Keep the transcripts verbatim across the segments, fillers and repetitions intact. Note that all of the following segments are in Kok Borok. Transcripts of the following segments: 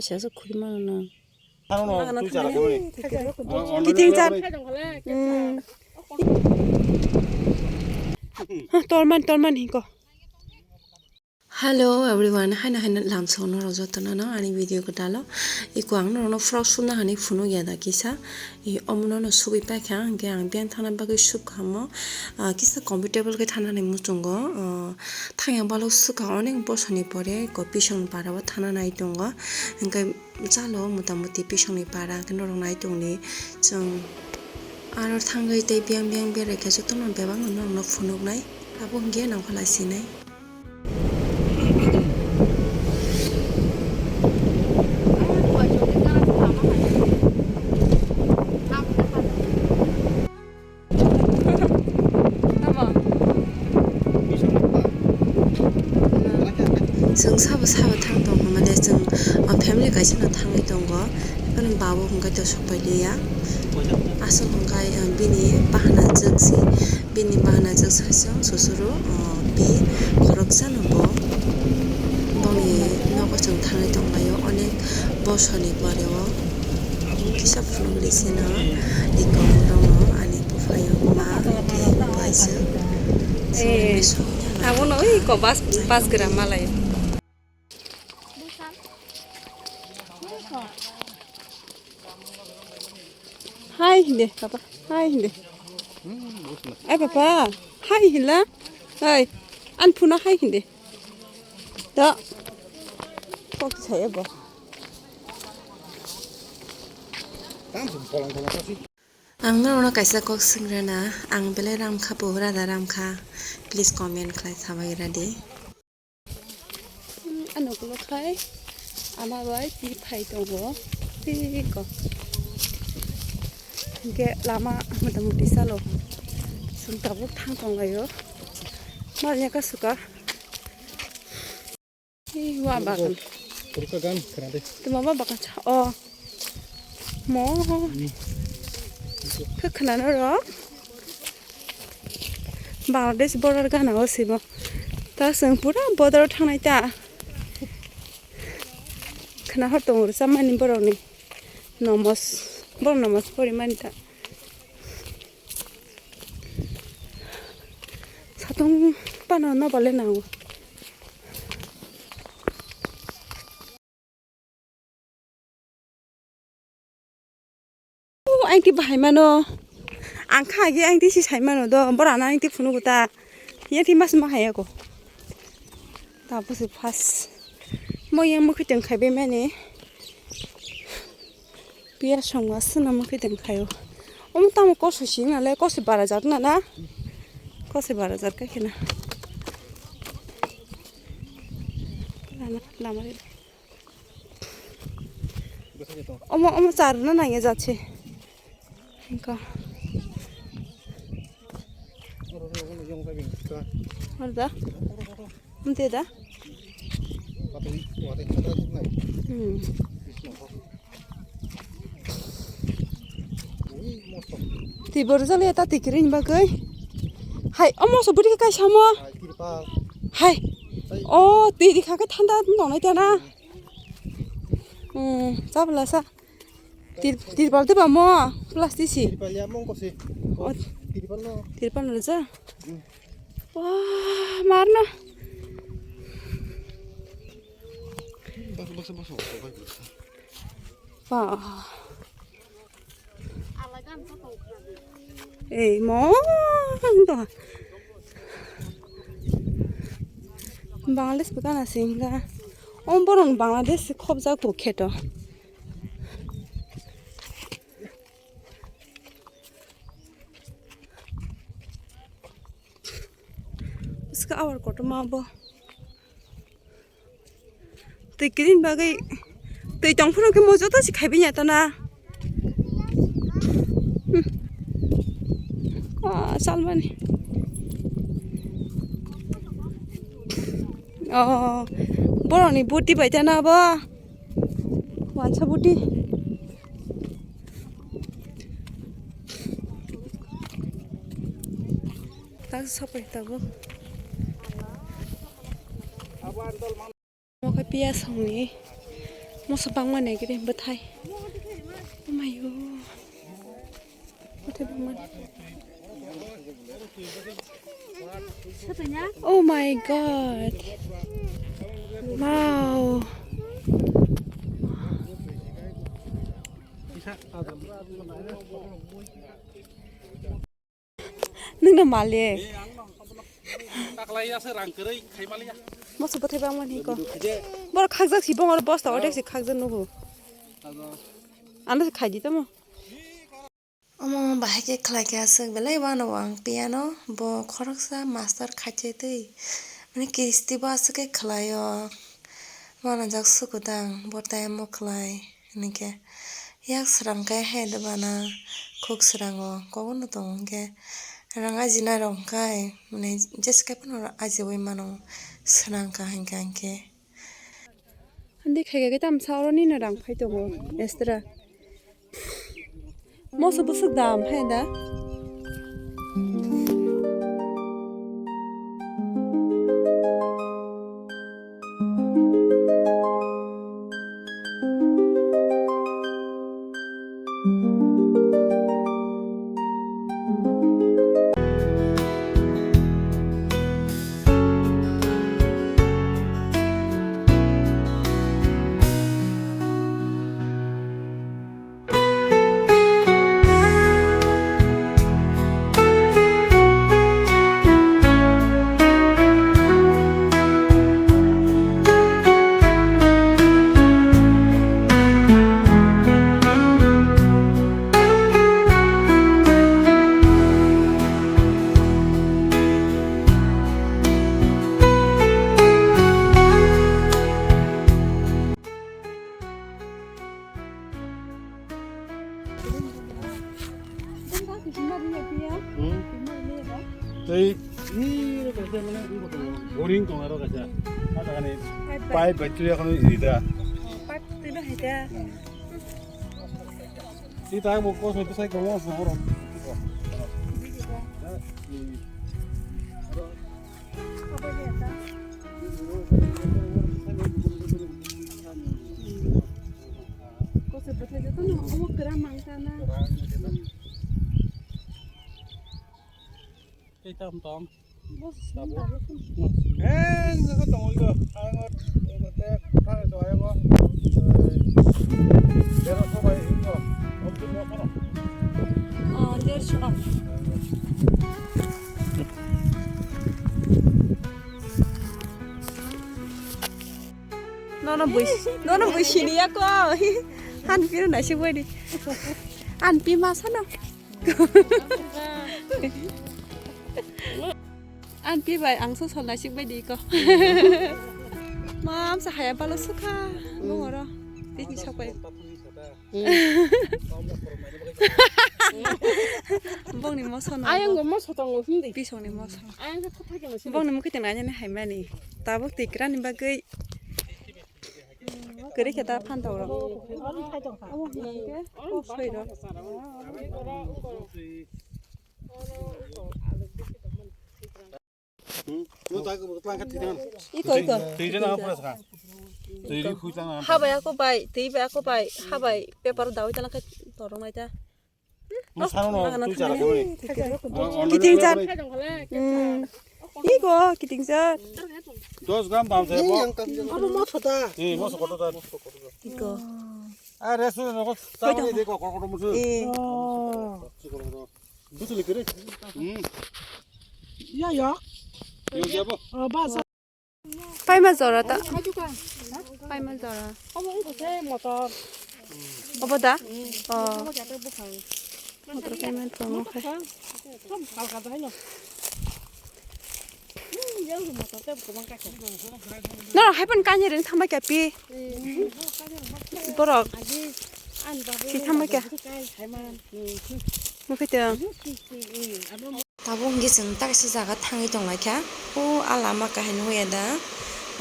Chasa khuri mano na. Kiting chat. Hmm. Torman, torman hiko. Hello everyone, haino haino lamsao norok jotono no ani video kwtalo. Iko ang norokno frog sumna hani phunuk ya da kisa. I omono no sugwi paikha, hwnkhe ang biyang thangna bagwi sukha omo. Ah, kisa comfortable khe thanani muchungo. Ah, thangya balok swkha onek bosoni pore ko Pisongni para o thana nai tongo. Hwnkhe jalo mota moti Pisongni para hwnkhe norok nai tongni chwng aro thangwi tei biyang biyang berai khe jotono bebak no norokno phunuknai. Abo hwnkhe nangkholai sinai. Chwng sabo sabo thang tong hwnmale chwng, ah, family kaisa no thangwi tongo. Ani babo hwnkhe to sokpai liya. Aswk hwnkhe, ah, bini bahana jwk si, bini bahana jwk sa chwng susuru, ah, bi khoroksa no bo boni nogo chwng thangwi tonglaio onek bosoni pore o. Kisa phunugwi seno i kongorokno ani buphayo ma tei buaiswk. Eh, abono ui ko bas, bas gra malaio. Hai hinde, papa. Hai hinde. Ai, papa. Hai hila. Hai. An phuna hai hinde. Da. Kok saya bo. Ang norokno kaisa kok swngrana, ang belai ramkha, bo rada ramkha, please comment khlai sabai radi. Hmm, ano kulo khai ama bai pi phai tongo, tiko. Hingke lama mota moti salo, chwng tabuk thang tonglaio, mar yaka suka. Ei, wa bagan. Purka gan khana de. Tuma wa bagan cha. Oh. Mo. Khe khana no ro. Bangladesh border gana o sibo. Ta chwng pura border o thangnai ta. Khana hor tongo rwchapmani borokni. Nomos. Borok nomos pori mani ta. Satung pano no bale nango. Aingti bahai mano. Ang kha agi aingti si sai mano do. Bora na aingti phunu guta. Yati mas ma hai ako. Tapos pas. Mo yang mo khiteng khai be mani. Piya songma swnam khe tong khaio. Omo tamo koso si nale, koso bara jat na na. Koso bara jat khe na. Lama, lama re. Omo, omo char na nangya jat se. Engka. Arda? Ante da? Hmm. Twi borjak le ta twi kiring bagwi. Hai, omo so bwrwi khe kaisa mo. Hai. O, twi rikha khe thanda tongnai ta na. Hmm, chabla sa. Tir-, tirpal tei ba mo plastic si. Tirpal ya mong ko si. Oh. Tirpal no. Tirpal no ja. Hmm. Wah, mar no. Bas, bas, bas, bas, bas. Wah. Ei, mo, to. Bangladesh bukan asing ka. Om borong Bangladesh khobjak bo kheto. Bwskang awar kotorma bo. Twi kiring bagwi twi tong phuru khe mo joto se khaibai ya tana. Hmm. Ah, salmani. Oh, boroni buti bai tana bo. Wansa buti. Tak sapai tabuk. Omo khe piyaj songni Moso bangma nai gede bwthai. Amayo. Bwthai bangma. Oh my God. Wow. Nwngno male. Taklai ya se rang kwrwi khai maliya. Moso bwthai bangmani ko. Borok khakjak si bongor bosta odek si khakjak nugo. Ano se khaidi tamo. Omo bahai khe khlai khe aswk belai wano ang piyano bo khoroksa master khaite twi. Mane kisti bo aswk khe khlaio. Wanajak suku dang bo time o khlai. Hinkhe yak srang khe hai dwbana khuk srango kobono tongo hinkhe rang ajinai rok hinkhe mane jesa khe phano ajiui mano srang kha hinkhe hinkhe. Handi khaika khe tamsa oro nini rang phai tongo extra. Moso bwswk dam hai da. Tei, iro kaisa mane boring tong aro kaisa. Ada kani pipe bai twi akhano iri da. Pipe twi ba hai da. Tei ta bo kosoi bwsai tongo borok. Kosoi bwthai jotono omo kwran mang sana. Tei tam tam. Eh, nokha tongo iko. Ang ot, eko te, kha to ayo. Dero sobai iko. Om tu mo kono. Oh, dersho. Nono bui, nono bui sini ya ko. Han piru nasi bui di. An pi ma sano. An pi bai ang so sol nasi bai di ko. Mam sa haya balo sukha. Bongoro. Tini sapai. Bongni moso no. Ayang go moso tongo hindi. Pisongni moso. Ayang go thotha keno sini. Bongni mukhe tengna nani haimani. Tabuk tikrani bagwi. Kwrwi khe ta phan tongo. Omo hwnkhe kok soi rw. Iko, iko. Twi jana pura sa. Twi ri khui tang. Habai ako bai, twi bai ako bai, habai paper dawi tang khe torong nai ta. Mo sano no twi chara khe. Kiting chan. Hmm. Iko, kiting chan. Dos gram dam se bo. Abo mo thota. Ni mo sokoto ta. Iko. A resu no ko ta ni de ko ko ko mo su. Eh. Busu le kere. Hmm. Ya, ya. Yo ya bo. Oh, ba sa. Paima jora ta. Paima jora. Obo wngkha se motor. Obo da? Oh. Obo jate buphang. Motor kaiman tongo khai. Som halka dai no. Hmm, yang motor te buphang ka. No, hai pon kanya ring thama kya pi. Borok. Adi, an babu. Ki thama kya? Kai, hai man. Hmm. Mukhe tong. Hmm, hmm, hmm. Tabuk hwnkhe chwng taksa jaga thangwi tonglaikha. O a lama kahai nukya da.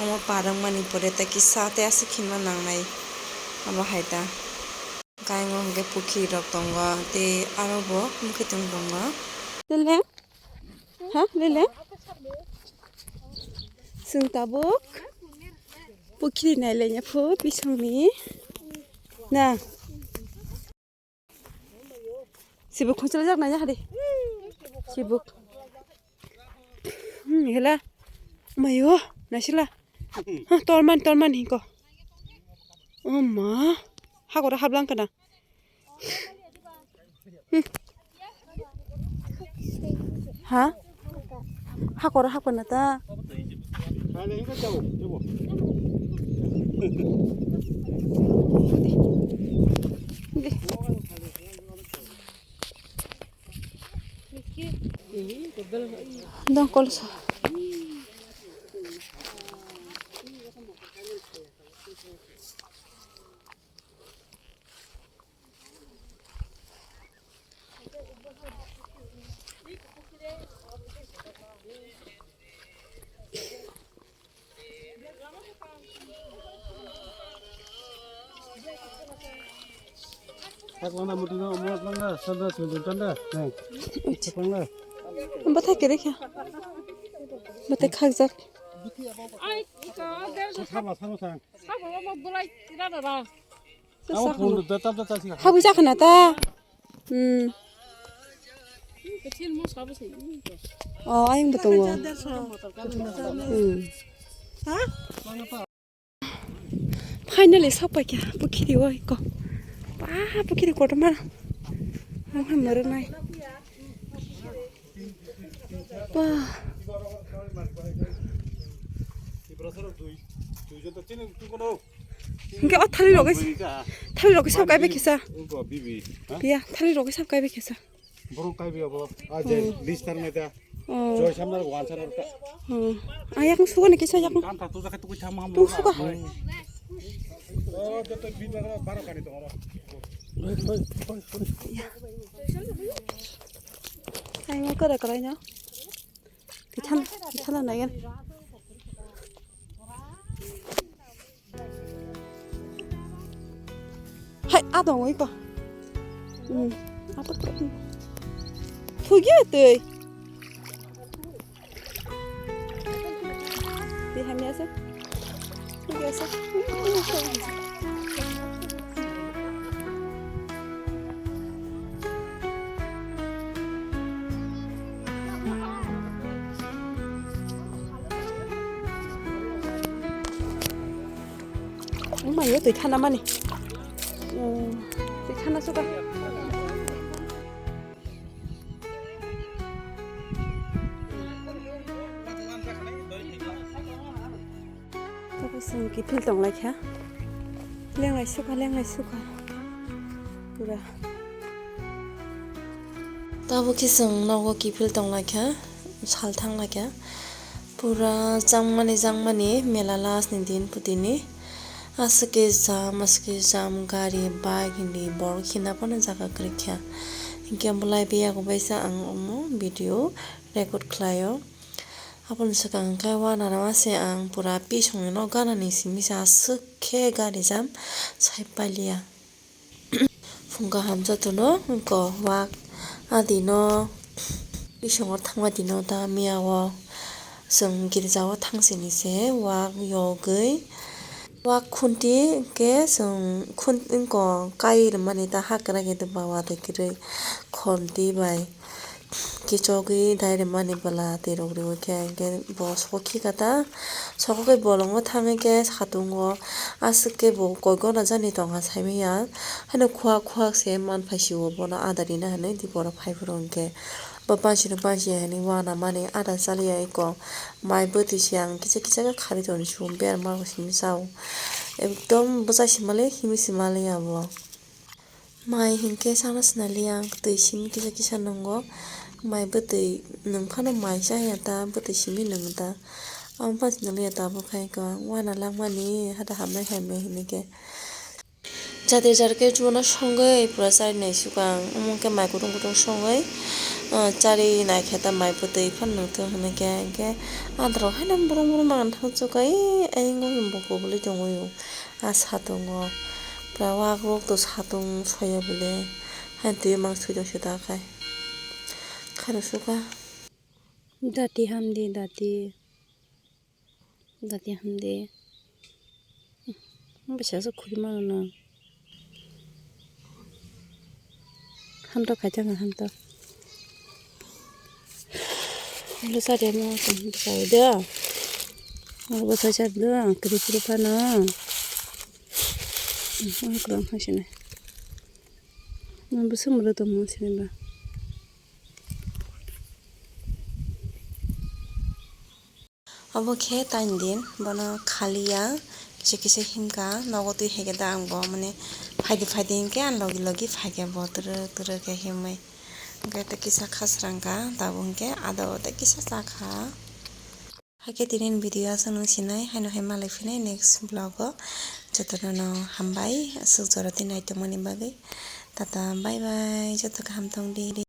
Omo par wngmani pore ta kisa tei aswk hinma nangnai. Abo hai ta. Khe o hwnkhe pukhirok tongo tei aro bo mukhwtwng tongo. Lele? Ha? Lele? Chwng tabuk? Pukhiri nailaina phu bisongni. Na. Sibuk khunchwlajak nai hari. Sibuk. Hmm, hela. Mayo, nasila. Ha, torman, torman hiko. Oma. Hakora hablang kana. Hmm. Ha? Hakora hapkana ta. Dong kolso. Saklangda muti no, omo saklangda, sanda sundun tanda, nai. Saklangda. Bathai kere kha. Bathai khakjak. Sama, sama, sama. Abo phone da, da, da, da, da. Habwi jakhana ta. Hmm. Oh, ayang bo tongo. Hmm. Finally, sok pai kha, pukhiri o iko. Ba, pukhiri kotorma. Mokhe mwrwknai. Ba. Hingke o thali rok, thali rok sab kaibe kisa. Ya, thali rok sab kaibe kisa. Borok kaibe abo. Ah, je list tar meta. Oh. Joy samnar wan sanar ka. Oh. Ah, yakung suka ni kisa yakung. Kan ta tu jakai tu kuchha mam. Tung suka. Oh, joto bin bara bara kani to ora. Ai mo kara kara nya. Tithana, tithana nayan. Hai, adong oi ko. Hmm, apa tu? Thugi tui. Di hamya se. Thugi se. Wngmani twi thana mani. Twi thana suka. Tabuk chwng kiphil tonglaikha. Lenglai suka, lenglai suka. Pura. Tabuk khe chwng nogo kiphil tonglaikha, sal thanglaikha. Pura changmani, changmani mela last ni din putini. Aswk khe jam, aswk khe jam, gari, bike, hindi borok hina phano jaga kwrwikha. Hinkhe bolai biyago baisa ang omo video record khlaio. Aboni swkang khe uanama se ang pura pisongni nok ganani simi se aswk khe gari jam sai pailiya. Phung kaham jotono wngkha wak adino bisongo thangma dino ta miyao chwng girjao thangsini se wak yogwi wak khunti khe chwng khun wngkha kai rwmani ta hakhe nai khe bawa twi kwrwi khonti bai. Kichogwi dai rwmani bwla twi rok riwi khe, hwnkhe bo sokhe kata. Sokhe bolongo thangwi khe satungo aswk khe bo koi gona jani tongkha saimanya. Haino khuak khuak se manphai sio bono ada rina hinwi di borok phai phuru hwnkhe. Bo panchino panchi hinwi uanamani ada chaliya eko. Mai bwtwi se ang kisa kisa khe kharwi toni sio berma rok simi chao. Ekdom bwchai simale himwi simale abo. Mai hinkhe sana sinaliya ang twi simi kisa kisa nungo. Mai bwtwi nwng phano mai chaya ta, bwtwi simi nung ta. Ang phano sinaliya tabuk hai khe uana langmani hata hamnai hamya hinwi khe. Jati jar khe chuana songwi pura chari nai sukang. Omo khe mai kutung kutung songwi, ah, chari nai khe ta mai bwtwi phano nung thung hinwi khe. Hinkhe adrok haino brum brum bagan thang chukai, ayang bumung bo kubulwi tongwi o. Ah, satungo pura wak rok to satung soya bole, hai twi mang sui tong sita khai, khai rw suka. Dati hamdi, dati, dati hamdi. Bisa se khuri mano no. Hanto khaita na hanto. Lo sa de mo to sa de. Mo bo sa sa de kri kri pa no. Mo ko ma sine. Mo bo sumro to mo sine ba. Obo khe taini din, bono khaliya, kisa kisa himkha, nogo twi haikhe da ang bo, mane phaidi phaidi hinkhe ang logi logi phaikhe bo twrwk twrwk khe himwi. Hinkhe tei kisa khasrangkha, tabuk hinkhe adao tei kisa chakha. Haikhe tini video aswk nung sinai, haino hai malai phinai next vlog o. Jotono no hambai, aswk jora twi naitokmani bagwi. Tata, bye bye, joto kaham tongdi.